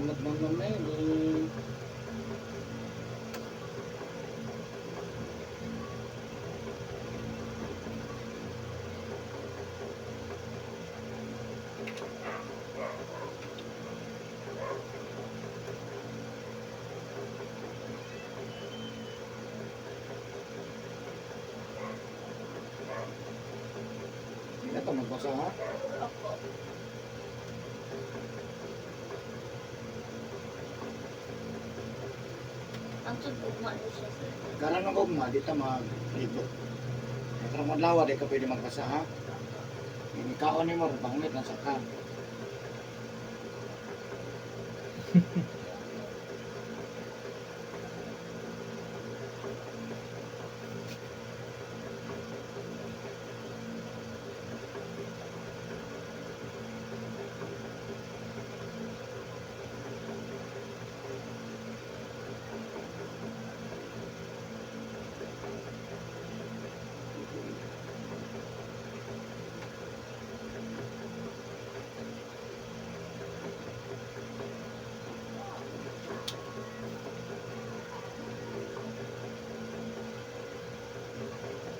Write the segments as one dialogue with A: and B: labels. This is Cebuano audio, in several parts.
A: Salamat, Mama Mary. Hindi na ito magbasa, ha?
B: Opo. Ang tud ugma ni siya, sir.
A: Karan ng ugma, di ta magligo. Karong adlaw, di ka pwede magbasa, ha? Inikaon nimo, bangit lang sa ka.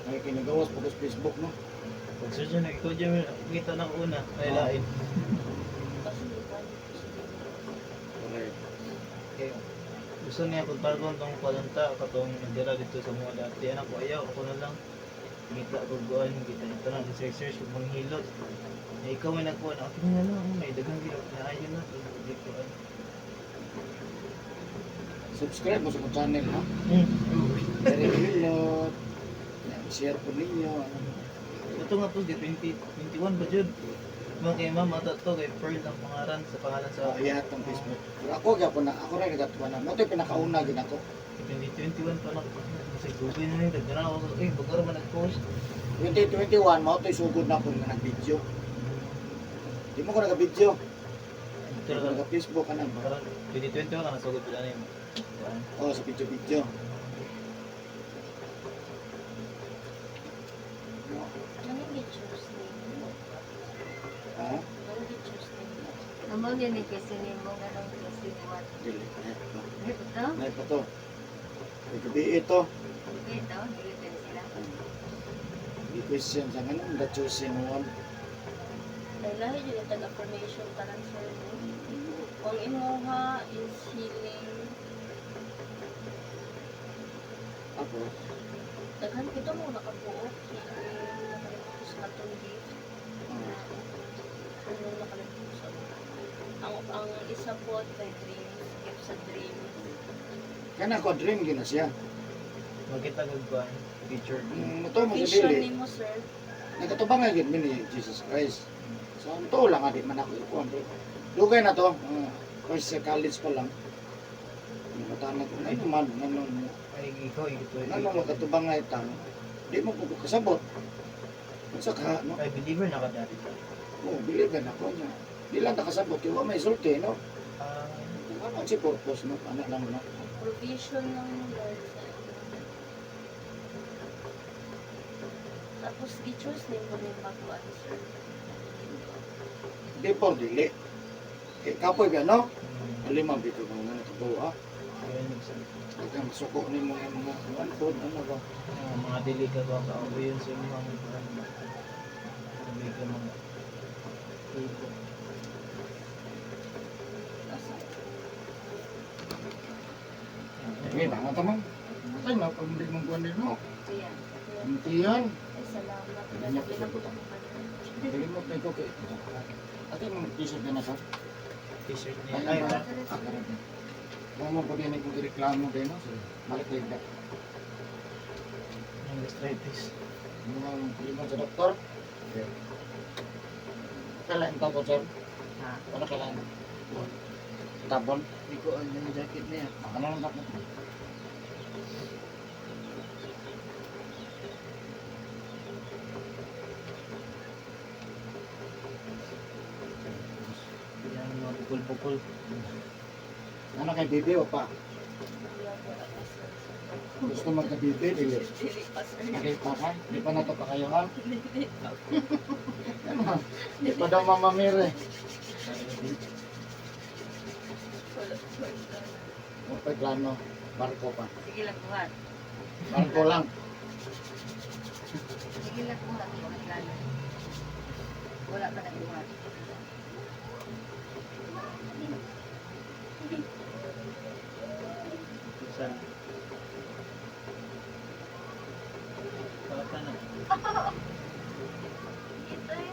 A: Ay, kinagawas po sa Facebook, no?
C: Pag search na, ikaw dyan, kita na una, ay lain.
B: Kasi di ba dito siya dito.
A: Correct.
C: Okay. Gusto niya kung parang tong kalanta, katong nagdala dito sa mga dati. Anak ko, ayaw, ako na lang. Ngita ko guan, ngita ito na, search search, kung manghilot. Eh, ikaw may nagkuhan, ako na lang, oh, may daghang gilot na ayaw na, hindi ko ano.
A: Subscribe mo sa akong channel, ha?
C: Hmm.
A: Eric Hilot. Yan, share po ninyo. Ano.
C: Ito nga po, di 20, 21 ba jud? Mga kay ma'am, ata to, kay Pearl ang pangalan sa pangalan sa
A: Sa iyat ng Facebook. Pero ako, gyapon na, ako rin nagatuwa na. Mo ito'y pinakauna, gin ako.
C: 2021 pa lang. Kasi Google na nito, dagdanan ako, eh, bago man nag-post.
A: 2021, mao to'y sugod na ako nga nag-video. Di mo ko nag-video. Di ko nag-Facebook, ano ba?
C: Karon 2021 ka nasugod pala na yun.
A: Oh, sa video-video.
B: Anong gi-choose nimo?
A: Ha?
B: Anong gi-choose nimo?
D: Amo ni kasi ni mo nga nung kasi what.
A: Dili. Eh, ito.
D: Ito?
A: Nay pa to. May gabi ito.
D: Ito, dili sila.
A: I-question sa ganun, the chosen one.
B: Kay lahi jud ang tag-affirmation tanan, sir, no? Ang imuha is healing.
A: Ako,
B: Daghan kita mo nakabuok. Healing, nakalimot sa katong gift.
A: ah,
B: Ano nakalimot sa ang isa po kay dreams, gift sa dreams.
A: Kana ko dream gina siya.
C: Magkita kag kuan, picture.
A: Ito mo sa
B: Vision
A: dili.
B: nimo, sir.
A: Nagkatubang nga gyud mi ni Jesus Christ. So ang to lang adi man ako ikuan bro. Dugay na to. First sa college pa lang. Namutan ko ngano man ngano
C: Ay, ikaw, ito.
A: ngano makatubang nga itang di mo ko kasabot. Unsa ka no?
C: Ay, believer na ka dati.
A: Oh, believe na ako niya. Di lang ta kasabot kay wa may sulti no.
C: Ah,
A: Ano ang si purpose no? Ana lang no.
B: Ang provision lang ni Lord sa imo. Tapos gi-choose nimo rin mag-kuan, sir.
A: Di por dili. Kay kapoy ba no? Lima bito kang nga nakabuha.
C: Ayun, nagsabi.
A: Kaya masuko ni mga mga kuan food ano ba?
C: Ah, mga dili ka ba kaoy yun sa mga kuan ba. Sabi ka mga tipo.
B: Asa?
A: Eh, tama tama. Ay, mapag hindi mong kuan din no.
D: Siya.
A: Hindi yan.
B: Ay, salamat.
A: Ganyan po siya po. Kalimot na ikaw kay. Ate mo t-shirt na sir.
C: T-shirt niya.
A: Ay,
C: Ay,
A: ba? Ah, karon. Mo po din kung reklamo din no. Sir. Balik tayo na.
C: ang gastritis.
A: Mga kalimot sa doktor. Okay. Kailan tabon sir?
D: Ha?
A: Ano kailan? Tabon?
C: Hindi ko alam yung jacket niya.
A: Ano lang dapat?
C: Yan, mga bukol-bukol.
A: Ano kay bibi o pa? Gusto magka-bibi, dili.
B: Dili pa, sir.
A: Okay pa ka? Di pa na to pa kayo ha?
B: Dili pa.
A: Ano? Di pa daw Mama Mary.
B: Wala pa plano.
A: Wala pa plano. Barko pa.
D: Sige lang buhat.
A: Barko lang.
D: Sige lang buhat. Wala plano. Wala pa nagbuhat.
C: Sa Papa na.
B: Ito eh.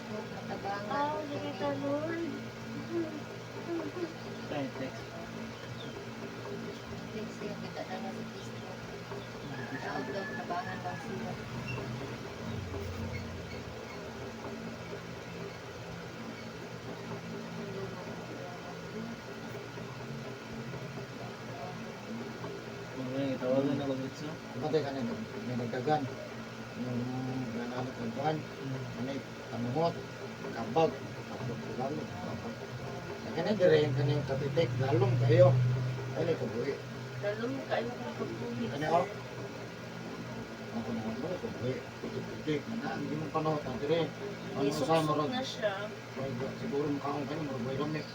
D: Matabangan.
B: Ah, sige ka, Lord.
C: Tayo text.
D: Text siya, kita na nga sa Facebook. Tawag daw, tabangan daw siya.
C: Mga tawagan ako dito.
A: Patay ka na may nagdagan. Yung nanalo kang kuhan. Ano panuhot, kabag, kapag lalong, kapag. Kaya dire yung kanyang katitik, lalong kayo. Ano kabuhi.
B: Lalong kayo kung pagbuhi.
A: Ano, oh? Ako na ako, kabuhi. Pitik-pitik. Na, hindi mo panuhot, ang dire. Ano sa
B: Isuksok
A: murag,
B: na siya.
A: siguro mukhaon kayo, murag way lamig.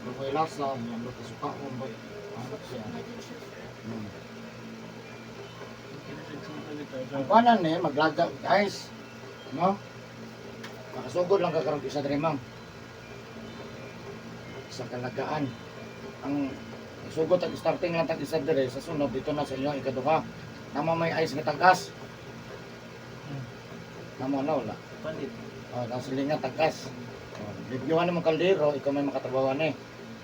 A: Murag way lasa, murag kasukaon, bay. Ano siya?
B: Suksok na din siya, sir.
A: Ang kuhanan eh, maglaga, guys. No? Makasugod lang ka karong isa diri, ma'am. Sa kalagaan. Ang sugod tag starting lang tag isa diri sa sunod dito na sa inyo ikaduha. Namo may ice nga tagas. Namo na wala.
C: Pandit.
A: Oh, nasa linga tagas. Oh, limpyuhan mo kaldero, ikaw may makatrabaho ni.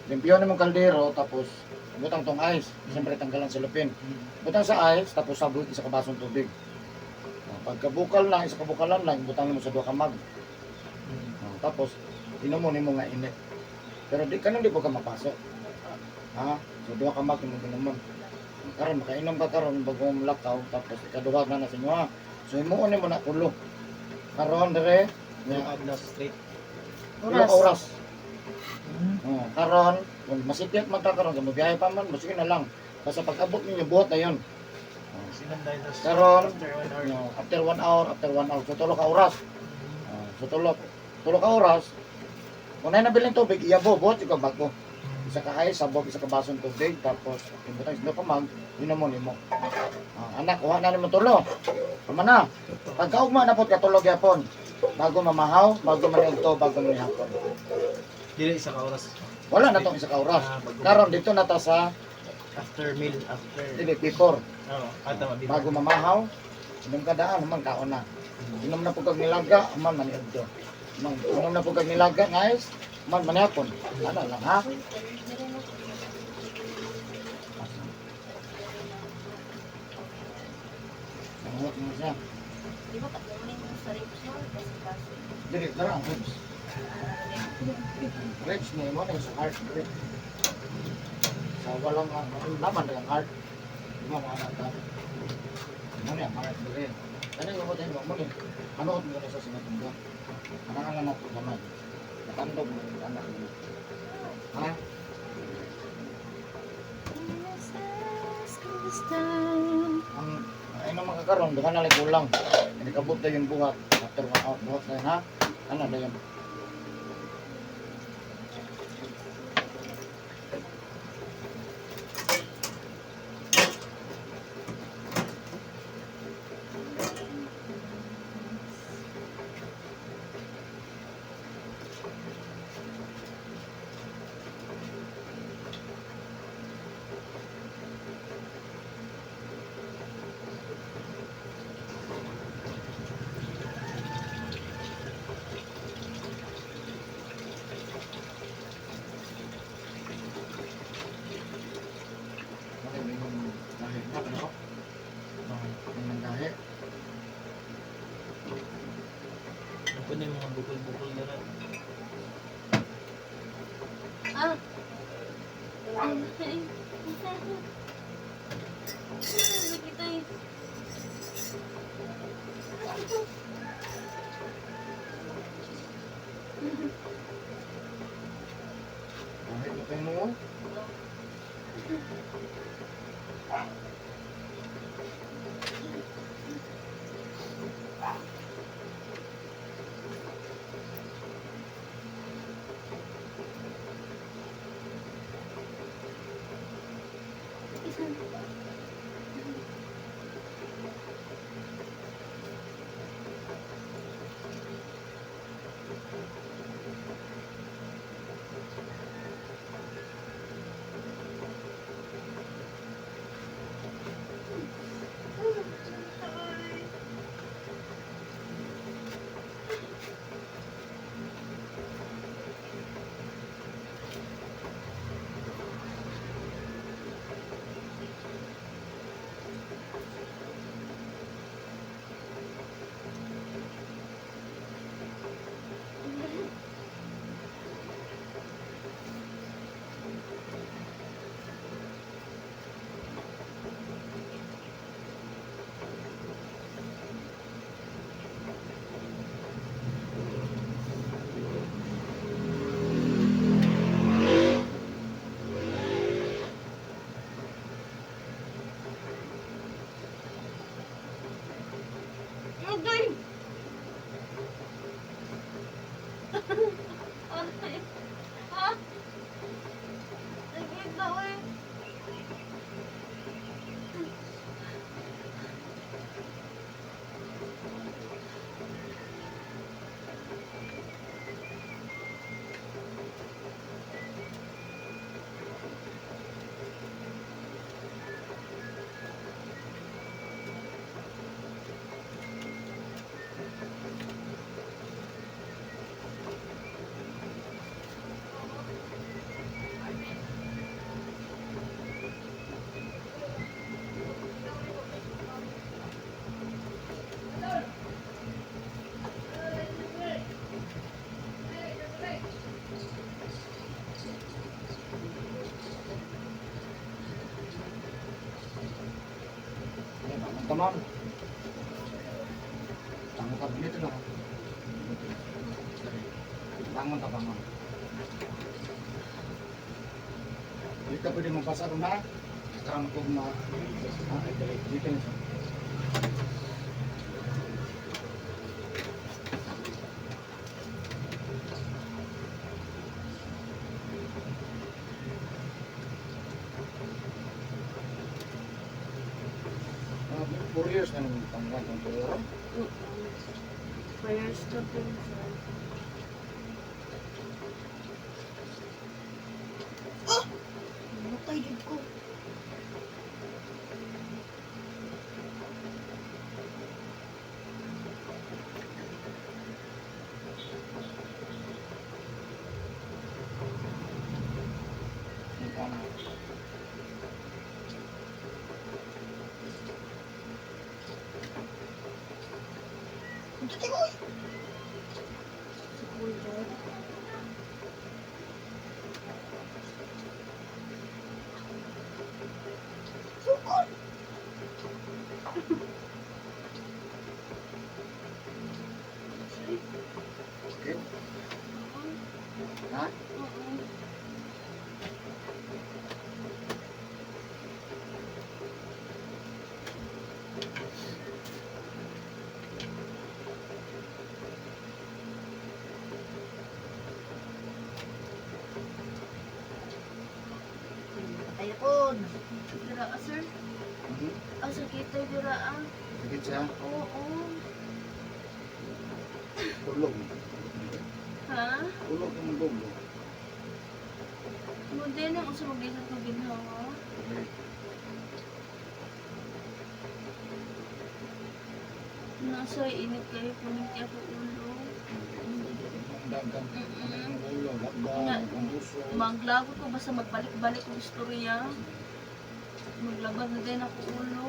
A: Limpyuhan mo kaldero tapos butang tong ice. Siyempre tanggalan sa lupin. Butang sa ice, tapos saboy isa ka basong tubig. Oh, pagkabukal na, isa kabukalan lang, butang mo sa duha ka mug. Oh, tapos, inom mo nimo nga init. Pero di kanon di po ka mapasok. Ha? So duha ka mug imo ginomon. Karon makainom ka karon bago mo lakaw tapos ikaduha na na sa inyo ha. So himuon nimo na kulo. Karon dire,
C: Yung
A: nya
C: adlaw straight.
A: tulo ka oras. Oh, karon kung masipyat man ta karon kung mobiyahe pa man, mo sige na lang. Basta pag-abot ninyo buhat na yon. Oh.
C: Silang dahil sa
A: Karon,
C: after 1 hour.
A: No, after 1 hour, after 1 hour, so tulo ka oras. So tulo ka oras. Kung na nabiling tubig, iyabo, buhat yung bago. Isa ka ay, sabog, isa ka basong tubig, tapos ibutang sa ka mag, yun mo nimo. Ah, anak, kuha na nimo tulo. Tama na. Pagkaugma na pod katulog yapon. Bago mamahaw, bago maniudto, bago manihapon.
C: Dili isa ka oras.
A: Wala na tong isa ka oras.
C: Ah, bago-
A: Karon dito na ta sa
C: After meal, after.
A: dili before
C: Oo, ah, tama, before.
A: bago mamahaw, inom ka daan, man kaon na. Inom na po kag nilaga, man maniudto. Man, inom na po kag nilaga, guys, man manihapon. Ano lang ha?
B: Uy, dire na.
A: Nanguot mo siya.
B: Di ba katlo mo yung sa ribs mo? Kasi kasi.
A: Dili, tara ang ribs. Ribs ni mo na yung sa heart rib. Sa walang ang laman na ang heart. Di mo maana ka. Mo ni ang heart dili. Kani mo tayo mo ni. Ano mo na sa sinatungga? Anang lang nato gamay. Natandog mo yung anak mo. Ha? Ang ay nang makakaroon, duha na lang kulang. Hindi kabot na yung buhat. After 1 hour, buhat na yun, ha? Ano na yun? Okay, may yung gahe na, ano?
C: Okay.
A: May yung gahe.
C: Ako na yung mga bukol-bukol na rin.
B: Ah! Ay, Nakita eh.
A: Gahe na kayo mo.
B: Aray. Ah! Sakit na, uy.
A: Ay, bangon ta, ma'am. Bangon ka, dito lang. Bangon ta, bangon. Hindi ka pwede magpasa ron na. Karon ko ma... Ah, ay, dali. Dito na siya. Ah, 4 years na naman pangwan ng tuloro.
B: Prayers ka po, sir.
D: Matay jud ko.
A: Yung ano.
D: Dito ko. Oy.
B: Sa kuya.
D: Sukol.
A: Okay? Ha?
B: Oo.
D: Patay ako.
B: Dira, ah, sir.
A: Mhm.
B: Ah, sakit ay dira, ah.
A: Sakit siya.
B: Oo.
A: Tulog.
B: Ha?
A: Tulog ang dulo.
B: Hindi na usa maglisod ko ginhawa.
A: Okay.
B: Nasa init kayo, puminti ako ulo.
A: Ang dagang. Ang ulo, lagda, ang uso.
B: Maglagot ko basta magbalik-balik ko istorya. Maglabad na din ako ulo.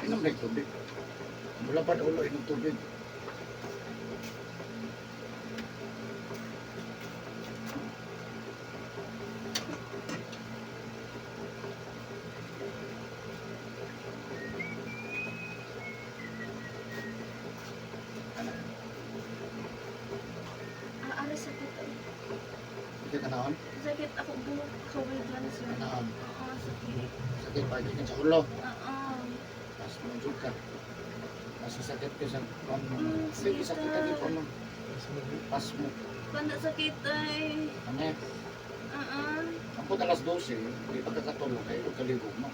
A: Inom na yung tubig. Wala pa ulo, inom tubig.
B: Ah, aray, sakit ay.
A: Hindi ka naon?
B: Sakit ako buhok kaway dyan, sir.
A: Naon.
B: Oo, sakit.
A: Sakit pa, gikan sa ulo.
B: Oo.
A: Tapos manjud ka. Mas sakit ka sa
B: Mm,
A: Sige, sakit ka dito. Ano? Pas mo.
B: Panda sakit ay.
A: Ano eh?
B: Oo.
A: Ang puta alas 12, hindi pa kakatulog kayo, kalibog mo.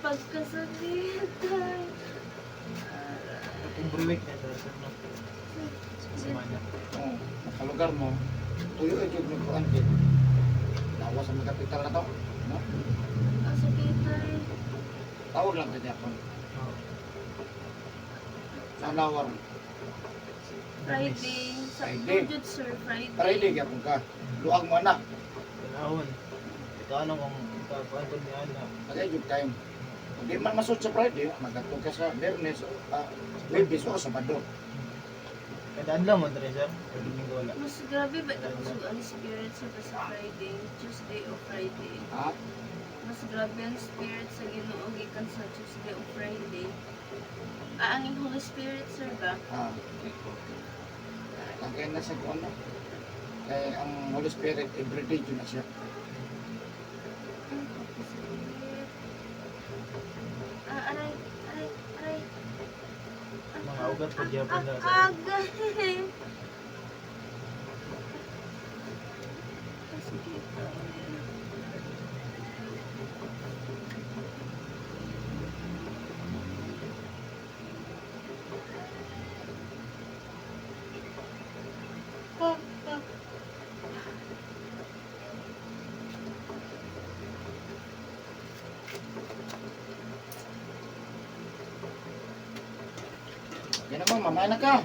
B: Pagkasakit ay.
C: Every week na ito, sir, no? Sa semana.
A: Oo, nakalugar mo, tuyo ay jud nagkuhan kay. Lawas ang kapital na to. No?
B: Ah, sakit ay.
A: Tawag lang kanya po.
C: Oo.
A: Sa lawar mo.
B: Friday. Sa
A: Friday.
B: Jud, sir. Friday.
A: Friday gyapon ka. Luag mo na.
C: Panahon. Ikaw ano kung ikakuan ko niya na.
A: Tagay jud time. Kung di man masud sa Friday, magatong ka sa Biyernes o Huwebes o Sabado.
C: Kada adlaw mo dre, sir. Pag linggo wala.
B: Mas grabe ba ito kusog ang spirit sa basta Friday, Tuesday o Friday.
A: Ha?
B: Mas grabe ang spirit sa Ginoo gikan sa Tuesday o Friday. Ah, ang Holy Spirit sir ba?
A: Ah. Tagay na sa kuan na. Kay ang Holy Spirit everyday jud na siya.
B: Ay, pagkasakit. Ah, aray, aray, aray.
C: Mga ugat pag gyapon na, sir.
B: Ah, agay. Sige, tao yan.
A: Okay na mo, mamaya na ka.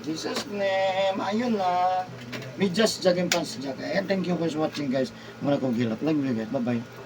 A: Jesus name, ayun na. Me just jogging pants jacket. And thank you guys watching, guys. Muna kong gilap. Love you guys. Bye-bye.